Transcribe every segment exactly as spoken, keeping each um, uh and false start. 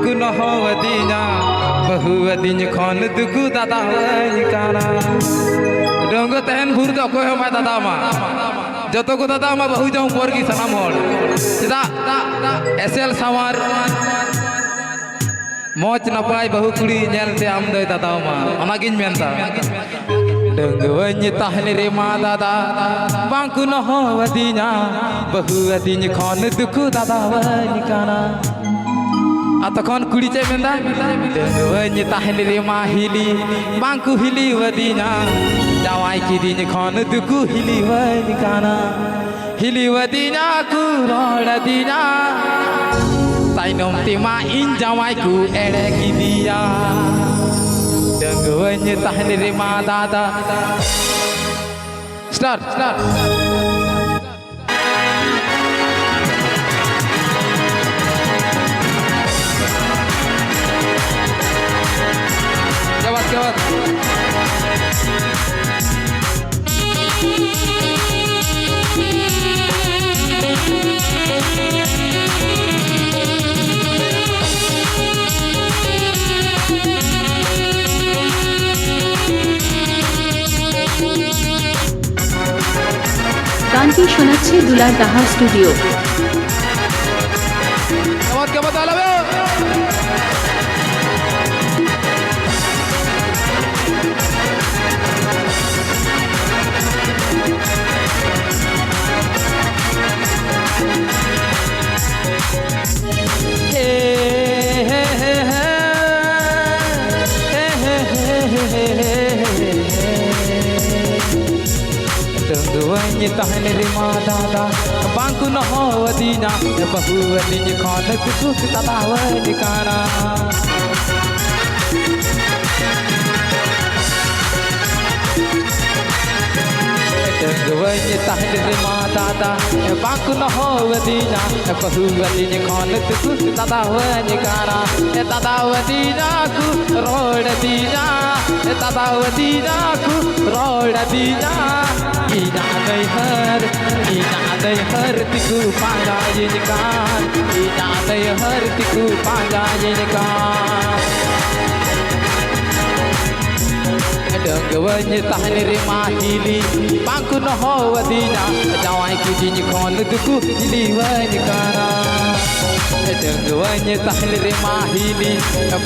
ᱠᱚ ᱱᱚᱦᱚᱣᱟᱫᱤᱧᱟ, ᱵᱟᱹᱦᱩᱣᱟᱫᱤᱧ ᱠᱷᱚᱱ ᱫᱩᱠᱩ ᱫᱟᱫᱟᱣᱟᱹᱧ ᱠᱟᱱᱟ᱾ ᱰᱟᱹᱝᱜᱩᱣᱟᱹ ᱛᱟᱦᱮᱱ ᱵᱷᱳᱨ ᱫᱚ ᱚᱠᱚᱭ ᱦᱚᱸ ᱵᱟᱭ ᱫᱟᱫᱟᱣᱟᱢᱟ᱾ ᱡᱚᱛᱚ ᱠᱚ ᱫᱟᱫᱟᱣᱟᱢᱟ ᱵᱟᱹᱦᱩ ᱡᱚᱝ ᱯᱚᱨ ᱜᱮ ᱥᱟᱱᱟᱢ ᱦᱚᱲ᱾ ᱪᱮᱫᱟᱜ? ᱮᱥᱮᱞ ᱥᱟᱶᱟᱨ, ᱢᱚᱡᱽ ᱱᱟᱯᱟᱭ ᱵᱟᱹᱦᱩ ᱠᱩᱲᱤ ᱧᱮᱞᱛᱮ ᱟᱢ ᱫᱚᱭ ᱫᱟᱫᱟᱣᱟᱢᱟ᱾ ᱚᱱᱟᱜᱤᱧ ᱢᱮᱱᱫᱟ᱾ ᱰᱟᱹᱝᱜᱩᱣᱟᱹᱧ ᱛᱟᱦᱮᱱ ᱨᱮᱢᱟ ᱫᱟᱫᱟ, ᱵᱟᱝ ᱠᱚ ᱱᱚᱦᱚᱣᱟᱫᱤᱧᱟ, ᱵᱟᱹᱦᱩᱣᱟᱫᱤᱧ ᱠᱷᱚᱱ ᱫᱩᱠᱩ ᱫᱟᱫᱟᱣᱟᱹᱧ ᱠᱟᱱᱟ᱾ ᱟᱨ ᱛᱚᱠᱷᱚᱱ ᱠᱩᱲᱤ ᱪᱮᱫ ᱢᱮᱱᱫᱟ? ᱰᱟᱹᱝᱜᱩᱣᱟᱹᱧ ᱛᱟᱦᱮᱱ ᱨᱮᱢᱟ ᱦᱤᱞᱤ, ᱵᱟᱝ ᱠᱚ ᱦᱤᱞᱤᱣᱟᱫᱤᱧᱟ, ᱡᱟᱶᱟᱭ ᱠᱤᱫᱤᱧ ᱠᱷᱚᱱ ᱫᱩᱠᱩ ᱦᱤᱞᱤᱣᱟᱹᱧ ᱠᱟᱱᱟ᱾ ᱦᱤᱞᱤᱣᱟᱫᱤᱧᱟ ᱠᱚ ᱨᱚᱲᱟᱫᱤᱧᱟ, ᱛᱟᱭᱱᱚᱢ ᱛᱮᱢᱟ ᱤᱧ ᱡᱟᱶᱟᱭ ᱠᱚ ᱮᱲᱮ ᱠᱤᱫᱤᱭᱟ᱾ ᱰᱟᱹᱝᱜᱩᱣᱟᱹᱧ ᱛᱟᱦᱮᱱ ᱨᱮᱢᱟ ᱫᱟᱫᱟ᱾ Start, start. क्या बात, क्या बात। গানটি শোনাচ্ছে দুলার দাহার স্টুডিও। क्या बात, क्या बात, I love you। ᱰᱟᱹᱝᱜᱩᱣᱟᱹᱧ ᱛᱟᱦᱮᱱ ᱨᱮᱢᱟ ᱫᱟᱫᱟ, ᱵᱟᱝ ᱠᱚ ᱱᱚᱦᱚᱣᱟᱫᱤᱧᱟ, ᱵᱟᱹᱦᱩᱣᱟᱫᱤᱧ ᱠᱷᱚᱱ ᱠᱚ ᱫᱩᱠ ᱫᱟᱫᱟᱣᱟᱹᱧ ᱠᱟᱱᱟ᱾ ᱰᱟᱹᱝᱜᱩᱣᱟᱹᱧ ᱛᱟᱦᱮᱸ ᱨᱮᱢᱟ ᱫᱟᱫᱟ ᱵᱟᱝᱠᱚ ᱫᱚᱦᱚ ᱟᱹᱫᱤᱧᱟ, ᱵᱟᱹᱦᱩ ᱟᱹᱫᱤᱧ ᱠᱷᱚᱱ ᱛᱮᱠᱚ ᱫᱟᱫᱟ ᱦᱚᱧ ᱠᱟᱱᱟ᱾ ᱫᱟᱫᱟ ᱟᱹᱫᱤᱧᱟ ᱠᱚ ᱨᱚᱲ ᱟᱹᱫᱤᱧᱟ, ᱫᱟᱫᱟ ᱟᱹᱫᱤᱧᱟ ᱠᱚ ᱨᱚᱲ ᱟᱹᱫᱤᱧᱟ᱾ ᱤᱧᱟᱹᱜ ᱱᱟᱹᱭᱦᱟᱹᱨ, ᱤᱧᱟᱹᱜ ᱱᱟᱹᱭᱦᱟᱹᱨ ᱛᱮᱠᱚ ᱯᱟᱸᱡᱟᱭᱤᱧ ᱠᱟᱱ, ᱤᱧᱟᱹᱜ ᱱᱟᱹᱭᱦᱟᱹᱨ ᱛᱮᱠᱚ ᱯᱟᱸᱡᱟᱭᱤᱧ ᱠᱟᱱ᱾ ᱰᱟᱹᱝᱜᱩᱣᱟᱹᱧ ᱛᱟᱦᱮᱱ ᱨᱮᱢᱟ ᱦᱤᱞᱤ ᱵᱟᱝᱠᱚ ᱫᱚᱦᱚ ᱟᱹᱫᱤᱧᱟ, ᱡᱟᱶᱟᱭ ᱠᱤᱫᱤᱧ ᱠᱷᱚᱱ ᱫᱚᱠᱚ ᱦᱤᱞᱤᱣᱟᱹᱧ ᱠᱟᱱᱟ᱾ ᱰᱟᱹᱝᱜᱩᱣᱟᱹᱧ ᱛᱟᱦᱮᱱ ᱨᱮᱢᱟ ᱦᱤᱞᱤ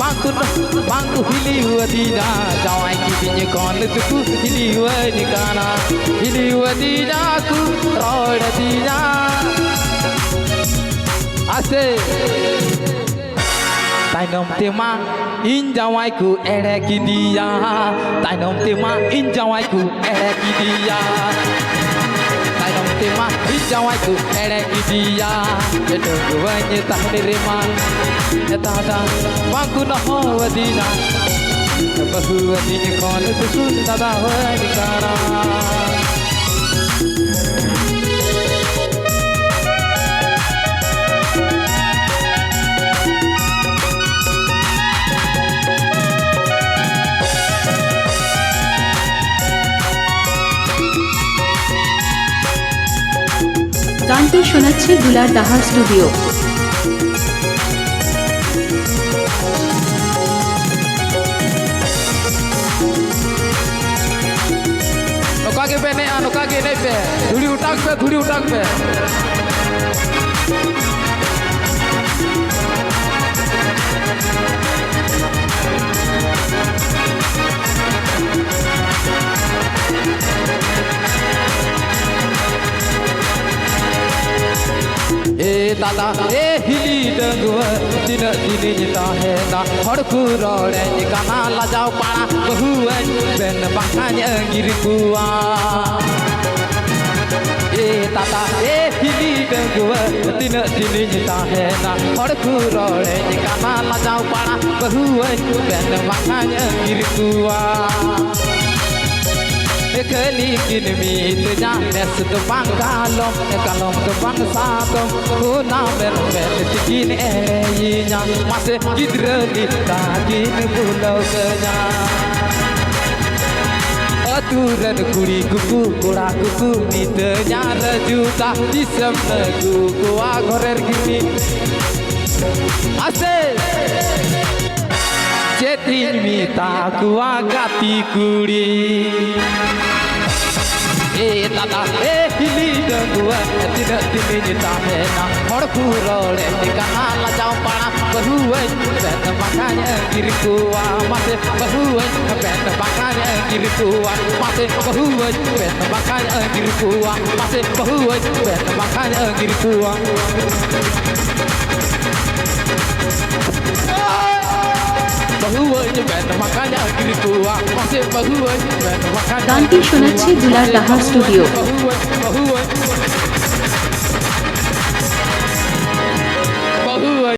ᱵᱟᱝᱠᱚ ᱫᱚ-, ᱵᱟᱝᱠᱚ ᱦᱤᱞᱤᱣᱟᱹᱫᱤᱧᱟ, ᱡᱟᱶᱟᱭ ᱠᱤᱫᱤᱧ ᱠᱷᱚᱱ ᱫᱚᱠᱚ ᱦᱤᱞᱤᱣᱟᱹᱧ ᱠᱟᱱᱟ᱾ ᱦᱤᱞᱤᱣᱟᱹᱫᱤᱧᱟ ᱠᱚ ᱨᱚᱲ ᱟᱹᱫᱤᱧᱟ᱾ ᱟᱥᱮ ᱛᱟᱭᱱᱚᱢ ᱛᱮᱢᱟ ᱤᱧ ᱡᱟᱶᱟᱭ ᱠᱚ ᱮᱲᱮ ᱠᱤᱫᱤᱭᱟ, ᱛᱟᱭᱱᱚᱢ ᱛᱮᱢᱟ ᱤᱧ ᱡᱟᱶᱟᱭ ᱠᱚ ᱮᱲᱮ ᱠᱤᱫᱤᱭᱟ, ᱛᱟᱭᱱᱚᱢ ᱛᱮᱢᱟ ᱤᱧ ᱡᱟᱶᱟᱭ ᱠᱚ ᱮᱲᱮ ᱠᱤᱫᱤᱭᱟ᱾ ᱰᱟᱹᱝᱜᱩᱣᱟᱹᱧ ᱛᱟᱦᱮᱱ ᱨᱮᱢᱟ ᱫᱟᱫᱟ ᱵᱟᱝᱠᱚ ᱫᱚᱦᱚ ᱟᱹᱫᱤᱧᱟ, ᱵᱟᱹᱦᱩ ᱟᱹᱫᱤᱧ ᱠᱷᱚᱱ ᱫᱚᱠᱚ ᱫᱟᱫᱟ ᱦᱚᱧ ᱠᱟᱱᱟ᱾ গানটি শোনাচ্ছে গুলার দাহার স্টুডিও। ᱱᱚᱝᱠᱟ ᱜᱮᱯᱮ ᱮᱱᱮᱡᱼᱟ, ᱱᱚᱝᱠᱟ ᱜᱮ ᱮᱱᱮᱡ ᱯᱮ, ᱫᱷᱩᱲᱤ ᱚᱴᱟᱝ ᱯᱮ, ᱫᱷᱩᱲᱤ ᱚᱴᱟᱝ ᱯᱮ᱾ ᱮ ᱫᱟᱫᱟ, ᱮ ᱦᱤᱞᱤ ᱰᱟᱺᱜᱩᱣᱟᱹ, ᱛᱤᱱᱟᱹᱜ ᱫᱤᱱᱤᱧ ᱛᱟᱦᱮᱱᱟ? ᱦᱚᱲ ᱠᱚ ᱨᱚᱲᱮᱧ ᱠᱟᱱᱟ ᱞᱟᱡᱟᱣ ᱯᱟᱲᱟ, ᱵᱟᱹᱦᱩᱣᱟᱹᱧ ᱵᱮᱱ ᱵᱟᱝᱠᱷᱟᱱ ᱟᱹᱜᱤᱨ ᱠᱚᱣᱟ᱾ ᱮ ᱫᱟᱫᱟ, ᱮ ᱦᱤᱞᱤ ᱰᱟᱺᱜᱩᱣᱟᱹ, ᱛᱤᱱᱟᱹᱜ ᱫᱤᱱᱤᱧ ᱛᱟᱦᱮᱱᱟ? ᱦᱚᱲ ᱠᱚ ᱨᱚᱲᱮᱧ ᱠᱟᱱᱟ ᱞᱟᱡᱟᱣ ᱯᱟᱲᱟ, ᱵᱟᱹᱦᱩᱣᱟᱹᱧ ᱵᱮᱱ ᱵᱟᱝᱠᱷᱟᱱ ᱟᱹᱜᱤᱨ ᱠᱚᱣᱟ᱾ ᱠᱷᱟᱹᱞᱤ ᱠᱤᱱ ᱢᱤᱛᱟᱹᱧᱟ ᱱᱮᱥ ᱫᱚ ᱵᱟᱝ ᱠᱟᱞᱚᱢ, ᱠᱟᱞᱚᱢ ᱫᱚ ᱵᱟᱝ ᱥᱟᱫᱚᱢ, ᱚᱱᱟ ᱢᱮᱱ ᱢᱮᱱ ᱛᱮᱠᱤᱱ ᱮᱲᱮᱭᱤᱧᱟ᱾ ᱢᱟᱥᱮ ᱜᱤᱫᱽᱨᱟᱹ ᱞᱮᱠᱟ ᱠᱤᱱ ᱵᱩᱞᱟᱹᱣ ᱠᱟᱹᱧᱟ᱾ ᱟᱹᱛᱩ ᱨᱮᱱ ᱠᱩᱲᱤ ᱠᱚᱠᱚ ᱠᱚᱲᱟ ᱠᱚᱠᱚ ᱢᱤᱛᱟᱹᱧᱟ, ᱨᱟᱹᱡᱩ ᱫᱟ ᱛᱤᱥᱮᱢ ᱟᱹᱜᱩ ᱠᱚᱣᱟ ᱜᱷᱚᱨᱮᱨ ᱜᱤᱛᱤ᱾ ᱟᱥᱮ ᱪᱮᱫ ᱤᱧ ᱢᱮᱛᱟ ᱠᱚᱣᱟ ᱜᱟᱛᱮ ᱠᱩᱲᱤ? ᱮ ᱫᱟᱫᱟ, ᱮ ᱦᱤᱞᱤ ᱰᱟᱺᱜᱩᱣᱟᱹ, ᱛᱤᱱᱟᱹᱜ ᱫᱤᱱᱤᱧ ᱛᱟᱦᱮᱱᱟ? ᱦᱚᱲ ᱠᱚ ᱨᱚᱲᱮᱫ ᱠᱟᱱᱟ ᱞᱟᱡᱟᱣ ᱯᱟᱲᱟ, ᱵᱟᱹᱦᱩᱣᱟᱹᱧ ᱢᱮᱱ ᱵᱟᱠᱷᱟᱱ ᱟᱹᱜᱤᱨ ᱠᱚᱣᱟ, ᱢᱟᱥᱮ ᱵᱟᱹᱦᱩᱣᱟᱹᱧ ᱢᱮᱱ ᱵᱟᱠᱷᱟᱱ ᱟᱹᱜᱤᱨ ᱠᱚᱣᱟ, ᱢᱟᱥᱮ ᱵᱟᱹᱦᱩᱣᱟᱹᱧ ᱢᱮᱱ ᱵᱟᱠᱷᱟᱱ ᱟᱹᱜᱤᱨ ᱠᱚᱣᱟ, ᱢᱟᱥᱮ ᱵᱟᱹᱦᱩᱣᱟᱹᱧ ᱢᱮᱱ ᱵᱟᱠᱷᱟᱱ ᱟᱹᱜᱤᱨ ᱠᱚᱣᱟ᱾ ᱵᱟᱹᱦᱩᱣᱟᱹᱧ ᱢᱮᱱ ᱵᱟᱠᱷᱟᱱ ᱟᱹᱜᱤᱨ ᱠᱚᱣᱟ, ᱢᱟᱥᱮ ᱵᱟᱹᱦᱩᱣᱟᱹᱧ ᱢᱮᱱ ᱵᱟᱠᱷᱟᱱ ᱜᱟᱱᱴᱤ ᱟᱹᱜᱤᱨ ᱠᱚᱣᱟ, ᱥᱳᱱᱟᱠᱪᱷᱤ ᱫᱩᱞᱟᱨ ᱢᱟᱥᱮ ᱰᱟᱦᱟᱨ ᱵᱟᱹᱦᱩᱣᱟᱹᱧ, ᱥᱴᱩᱰᱤᱭᱳ᱾ ᱵᱟᱹᱦᱩᱣᱟᱹᱧ, ᱵᱟᱹᱦᱩᱣᱟᱹᱧ᱾